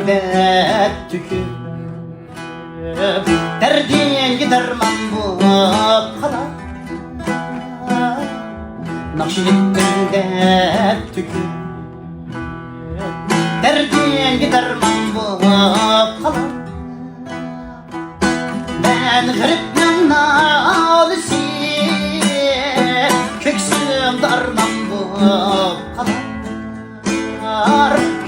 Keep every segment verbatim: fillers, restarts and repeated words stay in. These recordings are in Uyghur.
دەپ تۆكۈپ، دەردىڭگە دەرمان بولۇپ قالار. ناخشا ئېيتتىم دەپ تۆكۈپ، دەردىڭگە دەرمان بولۇپ قالار. مەن غېرىبنىڭ نالىسى، كۆكسۈمدە ئارمان بولۇپ قالار.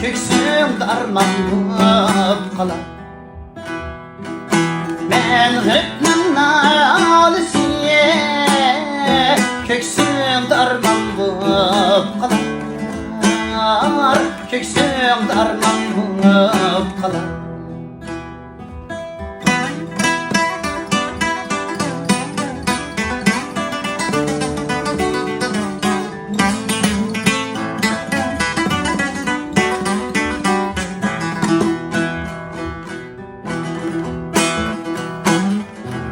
كۆكسۈمدە ئارمان بولۇپ قالار. مەن غېرىبنىڭ نالىسى، كۆكسۈمدە ئارمان بولۇپ قالار. كۆكسۈمدە ئارمان بولۇپ قالار.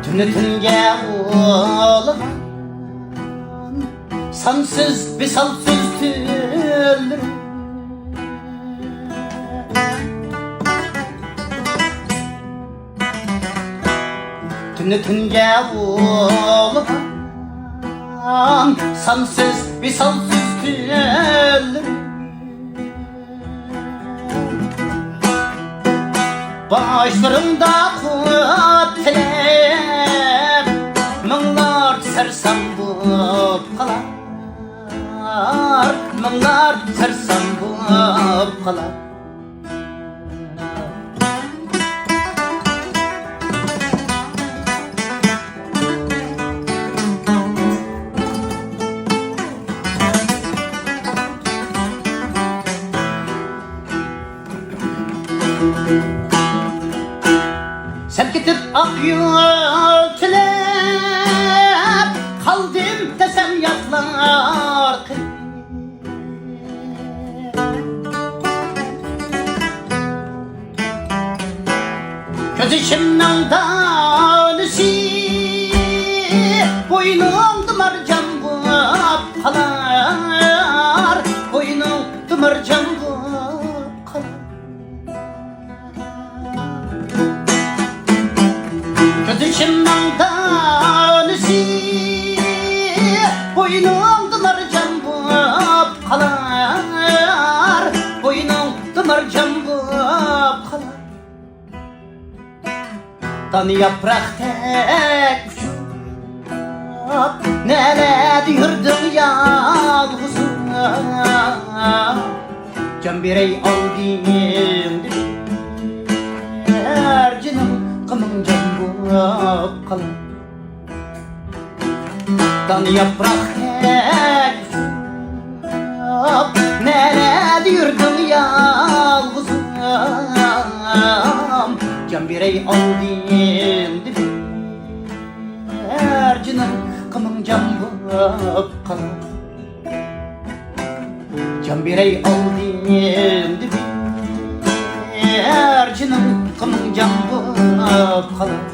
تۈنى تۈنگە ئۇلىغان سانسىز، ۋىسالسىز تۈنلىرىم. تۈنى تۈنگە ئۇلىغان سانسىز، ۋىسالسىز تۈنلىرىم. باشلىرىمدا قۇت تىلەپ، مىڭلارچە سەرسان بولۇپ قالار. مىڭلار سەرسان بولۇپ قالار. سەن كېتىپ ئاق يول تىلەپ، قالدىم دېسەم يادلار قىلىپ. كۆز يېشىمنىڭ دانىسى، بوينۇڭدا مارجان بولۇپ قالار، بوينۇڭدا مارجان بولۇپ قالار. كۆز يېشىمنىڭ دانىسى، بوينۇڭدا مارجان بولۇپ قالار، بوينۇڭدا مارجان بولۇپ قالار. دان ياپراقتەك ئۇچۇپ، نەلەردە يۈردۈڭ يالغۇزۇم؟ جان بېرەي ئالدىڭدا، ھەر جېنىم قىمىڭ جان بولۇپ قالار. دان ياپراقتەك ئۇچۇپ، نەلەردە يۈردۈڭ يالغۇزۇم؟ جان بېرەي ئالدىڭدا، ھەر جېنىم قىمىڭ جان بولۇپ قالار. جان بېرەي ئالدىڭدا، ھەر جېنىم قىمىڭ جان بولۇپ قالار.